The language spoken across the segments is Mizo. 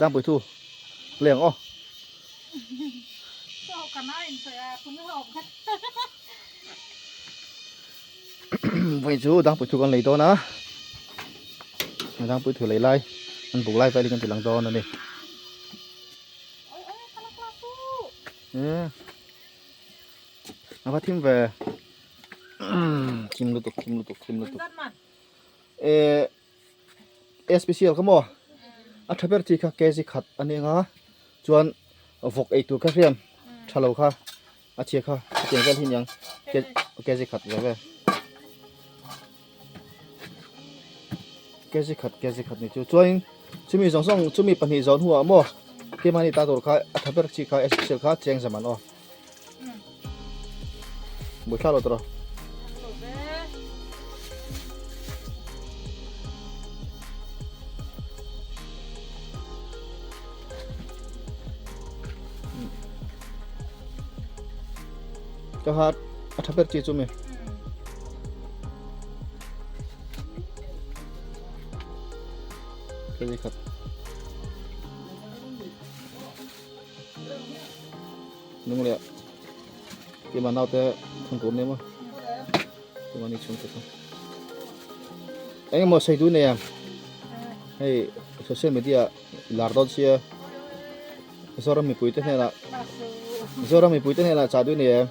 Dangpui thu leng aw. Vawiin chu dangpui thu kan lei dawn a, dangpui thu lei lai an buk lai vel hi kan ti lang dawn a ni. A va thim ve thim lutuk thim lutuk thim lutuk eh special kha maw a tha ber chi kha kg khat a ni anga chuan vawk ei tur kha hriam tha lo kha a chhia kha hetiang vel hi niang kg khat ve ve kg khat kg khat ni chu chuan chumi zawng zawng chumi pahnih zawn hnuah maw keimahni ta tur kha a tha ber chi kha special kha cheng zaman aw. Buai thla lo tawh Ka hat a tha ber chi chu mi. Cái gì thật? Nung leh keimah naute thun tur nia maw keimah ni chhung te chu eng emaw sawi duh nei ang hei social media lar dawn sia Zoram mipui te hnenah Zoram mipui te hnenah chah duh nei em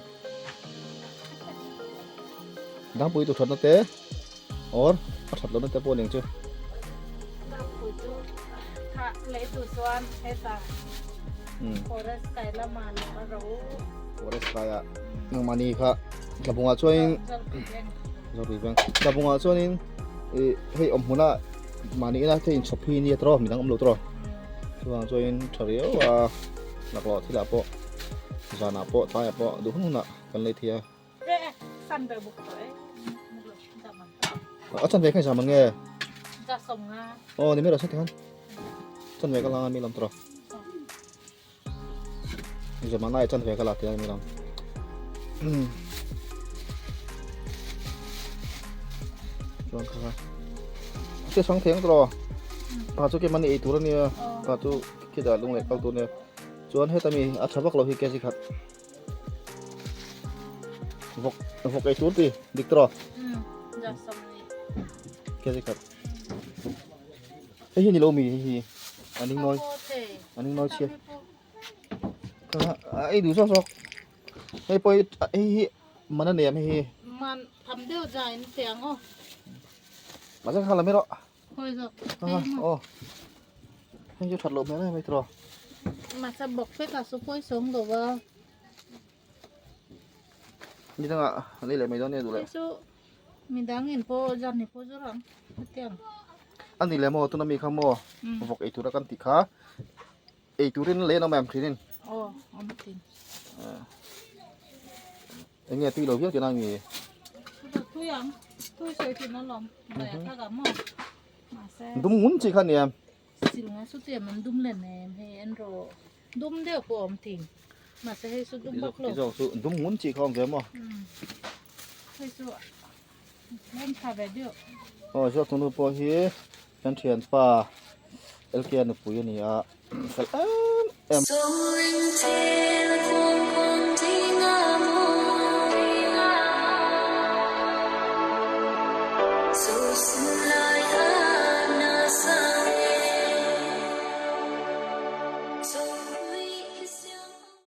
dangpui tu thatna te or a that lohna te pawh ning chu Dangpui chu tha lei tu chuan heta forest kai lama lama ro forest kai a nangmahni kha tlabungah chuanin Zorpui veng tlabungah chuanin ih hei awm hmuna mahni ina thei inchhawp hi nia tawh midang awm lo tawh chuvang chuanin tha riau a laklawh thilah pawh zanah pawh tlaiah pawh duh hun hunah kan lei thei a. A chan ve kha zaman nge? Aw ni mai rawh se tikhan. Chan ve ka la mi lam tawh. Zaman ai chan ve ka la tia mi lam. Chuan kha kha. Che sang theng tawh. Pa chu ke mani ei tur ania. Pa chu khita lung leh kal tur ania. Chuan heta mi a tha vak lo hi ke chi khat. Vawk vawk ei tur ti dik tawh. Ke chi khat. Hei hi ni lo mi hei hi aning nawi aning nawi chhia. Ka ei duh zawk zawk. Hei pawh hi hei hi man a nei ang hei hi. Man tham deuh zai in tiang aw. Mahse kha la mai rawh. Khawi zawk. Aw. Hei chu that loh hmel em mai tawh. Mahse bawk vek a su pawi sawng lo va. Ni dangah an ei leh mai dawn nia duh leh. Hei chu midang in pawh zan ni pawh zawr ang hetiang. A ni leh maw tuna mi kha maw vawk ei tura kan tih kha ei turin lei an awm em thin in. Aw awm thin. Eng nge tui lo viau tihna nge? Tui ang tui sawi thin alawm thak ang maw mahse. Dum ngun chi kha nia. Silnga chu tlem an dum len em hei en rawh dum deuh pawh awm thin mahse hei chu dum vak lo. Ti zawk chu dum ngun chi kha awm ve maw? Hei chu tlem tha ve deuh. Aw zawk tunu pawh hi kan thianpa LK nupui a ni a fel em em.